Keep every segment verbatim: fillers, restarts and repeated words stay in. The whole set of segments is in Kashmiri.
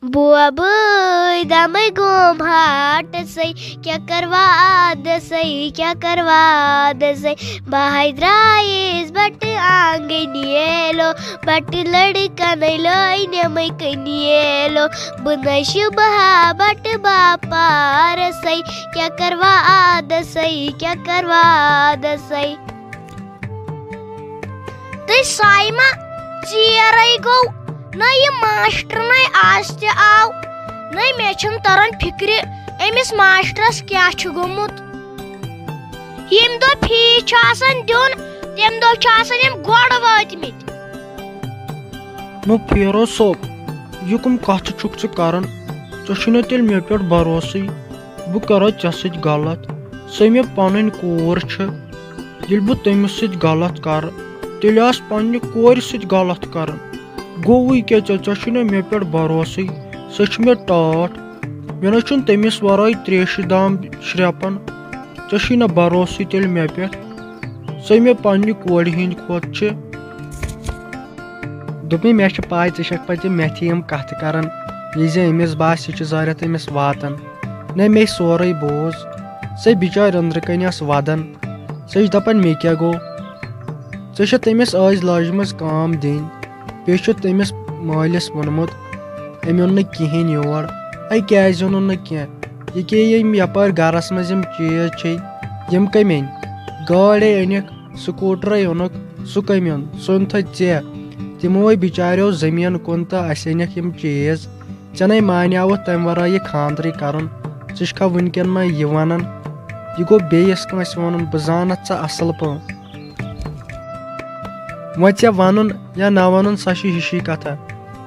بوبٕے دمے گوم ہاٹسے، کیٛاہ کروا عادسے، کیٛاہ کروا عادسے۔ بہٕ ہاے درٛایس بٹہٕ آنگن ییلو، بٹہٕ لڑکن لٲنمے کنیلو۔ بہٕ نشہٕ بہا بٹہٕ باپارسے، کیٛاہ کروا عادسے، کیٛاہ کروا عادسے۔ تہٕ سایمہ، ژیرے گوٚو، نہ یہِ ماسٹر نے آز تہِ آو، نہ مےٚ چھُنہٕ تران فکرِ أمِس ماسٹرس کیٛاہ چھُ گوٚمُت۔ ییٚمہِ دۄہ فیس چھُ آسان دیُن، تَمہِ دۄہ چھِ آسان یِم گۄڈٕ وٲتمٕتۍ۔ نو فیروز صٲب، یہِ کٕم کتھٕ چھُکھ ژٕ کران؟ ژےٚ چھُے نہ تیٚلہِ مےٚ پٮ۪ٹھ بھروسٕے۔ بہٕ کرا ژےٚ سۭتۍ غلط؟ سۄ مےٚ پنٕنۍ کوٗر چھِ۔ ییٚلہِ بہٕ تٔمِس سۭتۍ غلط کرٕ، تیٚلہِ آسہٕ پننہِ کورِ سۭتۍ غلط کران۔ گوٚوٕے کیٛاہ ژےٚ، ژےٚ چھُے نہ مےٚ پٮ۪ٹھ بھروسٕے؟ سۄ چھِ مےٚ ٹاٹھ۔ مےٚ نہ چھُنہٕ تٔمِس ورٲے تریشہِ دام شرٛپان۔ ژےٚ چھُے نہ بھروسٕے تیٚلہِ مےٚ پٮ۪ٹھ؟ سۄ مےٚ پننہِ کورِ ہِنٛدۍ کھۄتہٕ چھِ۔ دوٚپمَے، مےٚ چھِ پَے ژٕ چھَکھ پَتہٕ یِم مٮ۪تھِ یِم کَتھٕ کَران، یہِ زِ أمِس باسہِ یہِ چھُ زٲرِتھ أمِس واتان۔ نہ، مےٚ سورُے بوٗز۔ سۄ بِچٲرۍ أنٛدرٕ کَنہِ ٲس وَدان۔ سۄ چھِ دَپان، مےٚ کیٛاہ گوٚو؟ ژےٚ چھےٚ تٔمِس ٲدۍ لٲجمٕژ کٲم دِنۍ۔ بیٚیہِ چھُ تٔمِس مٲلِس ووٚنمُت، أمۍ اوٚن نہٕ کِہیٖنۍ یور۔ اَے، کیٛازِ اوٚنُن نہٕ کینٛہہ؟ یہِ کیٛاہ یِم یَپٲرۍ گَرَس منٛز یِم چیٖز چھے، یِم کَمہِ أنۍ؟ گٲڑۍ ہے أنِکھ، سکوٗٹرے اوٚنُکھ، سُہ کٔمۍ اوٚن؟ سُہ اوٚن تھٔے ژےٚ۔ تِمو ہے بِچاریو زٔمیٖن کُن تہٕ اَسہِ أنِکھ یِم چیٖز۔ ژےٚ نے مانیاوُتھ تَمہِ وَرٲے یہِ خانٛدرٕے کَرُن۔ ژٕ چھُکھا وٕنکٮ۪ن ما یہِ وَنان؟ یہِ گوٚو بیٚیِس کٲنٛسہِ وَنُن، بہٕ زانَتھ ژٕ اَصٕل پٲٹھۍ۔ وۄنۍ ژےٚ وَنُن یا نہ وَنُن، سۄ چھِ ہِشی کَتھا۔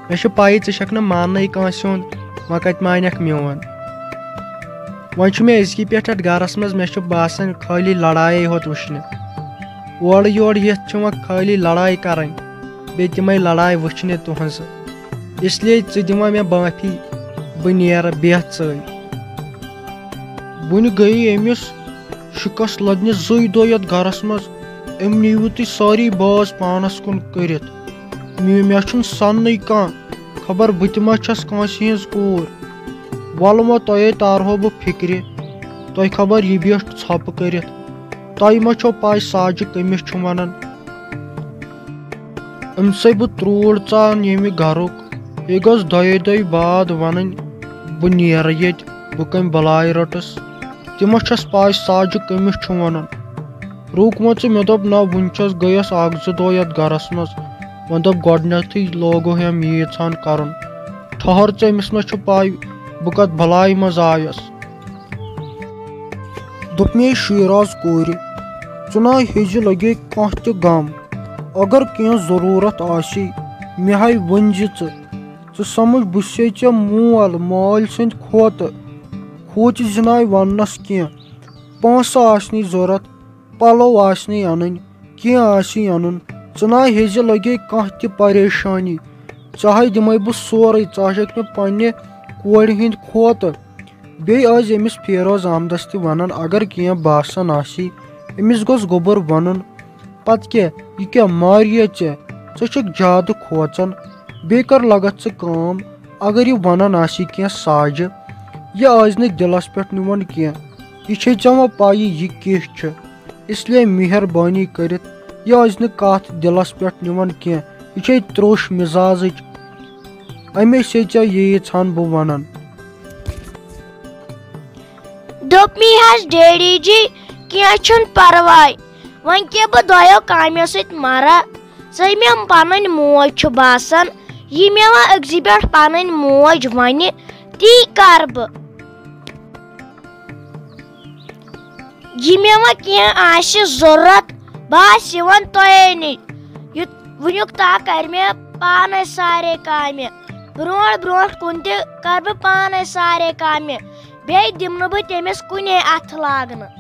مےٚ چھِ پَیی ژٕ چھَکھ نہٕ ماننَے کٲنٛسہِ ہُنٛد، وۄنۍ کَتہِ مانٮ۪کھ میون؟ وۄنۍ چھُ مےٚ أزکی پٮ۪ٹھ اَتھ گَرَس منٛز، مےٚ چھُ باسان، خٲلی لڑایے ہوت وٕچھنہِ۔ اورٕ یورٕ یِتھ چھِ وۄنۍ خٲلی لڑاے کَرٕنۍ، بیٚیہِ تِمَے لڑاے وٕچھنہِ تُہٕنٛزٕ۔ اس لیے ژٕ دِ وۄنۍ مےٚ معٲفی، بہٕ نیرٕ، بیٚہہ ژٕے۔ وٕنہِ گٔیے أمِس شِکَس لَدنہِ زٕے دۄہ یَتھ گَرَس منٛز۔ أمۍ نیٖوٕ تُہۍ سٲری باز پانَس کُن کٔرِتھ۔ مےٚ، مےٚ چھُنہٕ سَننٕے کانٛہہ، خبر بہٕ تہِ ما چھَس کٲنٛسہِ ہِنٛز کوٗر۔ وَلہٕ وۄنۍ تۄہے تارہو بہٕ فِکرِ، تۄہہِ خبر یہِ بیٖٹھ ژھۄپہٕ کٔرِتھ۔ تۄہہِ ما چھو پَے ساجہِ کٔمِس چھُ وَنان؟ أمۍ سٕے بہٕ ترٛوٗٹھ ژان ییٚمہِ گَرُک۔ یہِ گٔژھ دۄیے دۄہہِ بعد وَنٕنۍ، بہٕ نیرٕ ییٚتہِ، بہٕ کَمہِ بَلایہِ رٔٹٕس؟ تہِ ما چھَس پَے ساجہِ کٔمِس چھُ وَنان؟ رُک وۄنۍ ژٕ، مےٚ دوٚپ نہ، وٕنہِ چھَس گٔیَس اَکھ زٕ دۄہ یَتھ گَرَس منٛز۔ وۄنۍ دوٚپ گۄڈٕنٮ۪تھٕے لوگو ہم ییٖژ ہَن کَرُن۔ ٹھٔہر ژٕ، أمِس ما چھِ پَے بہٕ کَتھ بَلایہِ منٛز آیَس؟ دوٚپمے شیراز کورِ، ژٕ نہ ہیٚزِ لگے کانٛہہ تہِ غم۔ اگر کینٛہہ ضروٗرت آسی، مےٚ ہاے ؤنۍ زِ ژٕ۔ ژٕ سمجھ، بہٕ چھُسے ژےٚ مول، مٲلۍ سٕنٛدِ کھۄتہٕ کھوژِ زِناے وننس کینٛہہ۔ پونٛسہٕ آسنٕے ضروٗرت، پلو آسنٕے انٕنۍ، کینٛہہ آسی انُن۔ ژٕ نہ ہیٚزِ لگے کانٛہہ تہِ پریشانی۔ ژےٚ ہاے دِمے بہٕ سورُے، ژٕ آسکھ مےٚ پننہِ کورِ ہٕنٛدِ کھۄتہٕ۔ بیٚیہِ ٲسۍ أمِس فیروز احمدس تہِ ونان، اگر کینٛہہ باسان آسی، أمِس گوٚژھ گوٚبُر ونُن۔ پتہٕ کیٛاہ، یہِ کیٛاہ ماریے ژےٚ؟ ژٕ چھُکھ زیادٕ کھوژان۔ بیٚیہِ کر لگتھ ژٕ کٲم، اگر یہِ ونان آسی کینٛہہ ساجہِ، یہِ ٲسۍ نہٕ دِلس پٮ۪ٹھ نِوان کینٛہہ۔ یہِ چھے ژےٚ وۄنۍ پَیی یہِ کِژھ چھِ، اس لیے مہربٲنی کٔرِتھ یہِ ٲسۍ نہٕ کتھ دِلس پٮ۪ٹھ نِوان کینٛہہ۔ یہِ چھے تروٚش مزازٕچ، اَمے سۭتۍ ژےٚ ییٖژ ہن بہٕ ونان۔ دوٚپمی حظ ڈیڈی جی، کینٛہہ چھُنہٕ پرواے، وۄنۍ کیٛاہ بہٕ دۄیو کامیو سۭتۍ مرٕ؟ ژٕ مےٚ پنٕنۍ موج چھُ باسان، یہِ مےٚ وۄنۍ أکسٕے پٮ۪ٹھ پنٕنۍ موج ونہِ، تی کرٕ بہٕ۔ یہِ مےٚ وۄنۍ کینٛہہ آسہِ ضروٗرت، بہٕ آسہٕ یِوان تۄہے نِش۔ یہِ وٕنیُک تام کرِ مےٚ پانے سارے کامہِ۔ برونٛٹھ برونٛٹھ کُن تہِ کرٕ بہٕ پانے سارے کامہِ۔ بیٚیہِ دِمہٕ نہٕ بہٕ تٔمِس کُنے اَتھٕ لاگنہٕ۔